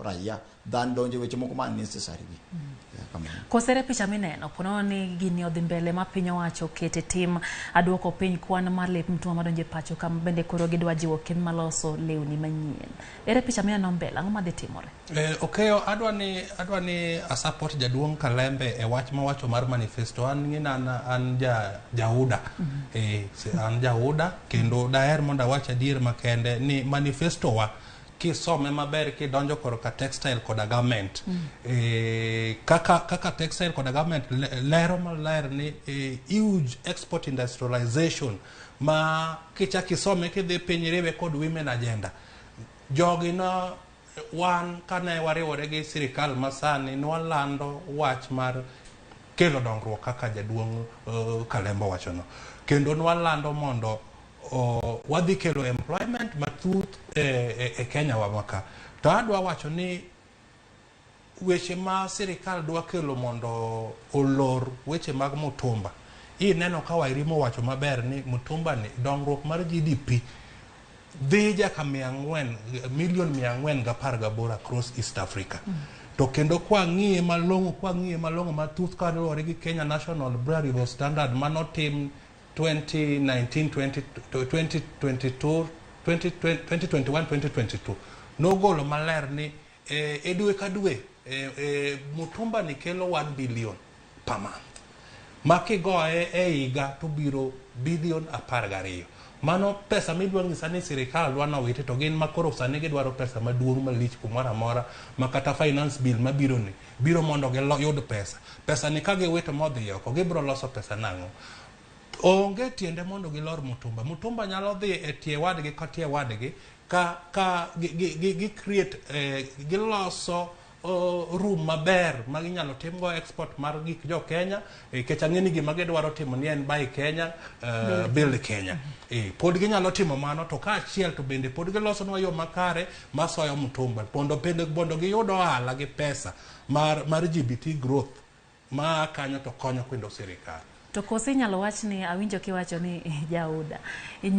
raia than donjo e weche moko ma unnecessary gi. Yeah, kamano. Kosere picha mineno ponono ni gini odhi mbele ma piny owacho okete tim aduoko piny kwan mar lep mtumba madonjo e pacho kama bende koro gidwa jiwo kembe maloso lewni manyien. Ere picha mineno mbele, ang'o madhi timore? Okeyo, adwa ni a support jaduong' Kalembe e wach mawacho mar manifesto. An ng'ina an ja jauda. An jauda kendo daher mondo awach adier makende ni manifesto wa kisome maber kidonjo korka textile koda garment. Kaka textile koda garment lero maler ni huge export industrialization ma kichak isome kidhi piny iriwe kod women agenda. Jogi no wan kane wariwore gi sirikal masani nwalando wach mar kelo dongruok kaka jaduong' Kalembo wachono kendo nwalando mondo wadhi kelo employment mathoth e Kenya wa maka to adwa wacho ni weche ma sirikal dwa kelo mondo olor weche mag mutumba ineno ka Wairimu owacho maber ni mutumba ni dongruok mar GDP dhi jaka 400, milion 418 across East Africa. To kendo kwang'iye malong'o mathoth kaluwore gi Kenya National Bureau Standard manotim 2019 20, 2022 2021 2022 nogolo maler ni e dwe ka dwe mutumba ni kelo 1 billion per month ma kigoye e higa to biro bilion 12. Mano pesa midwa nyisa ni sirikal dwa nowiti to gin makoro sani gidwaro pesa maduong' malich kumoro amora ma kata finance bill mabiro ni biro mondo giyud pesa. Pesa ni ka giwito modhi oko gibiro loso pesa nang'o? Onge tiende mondo gilor mutumba. Mutumba nyalo dhi e tie wadgi ka tie wadgi ka gi create giloso room maber ma ginyalo timgo export mar gik jo Kenya nikech ang'e ni gima gidwaro timo ni en buy Kenya, build Kenya. Pod ginyalo timo mano to kaachiel to bende pod gilosonwa yo makare masoyo mutumba mondo bende mondo giyud ohala gi pesa mar GBT growth ma kanyo to konyo kendo sirikal. To koso inyalo wach ni awinjo kiwacho ni jauda.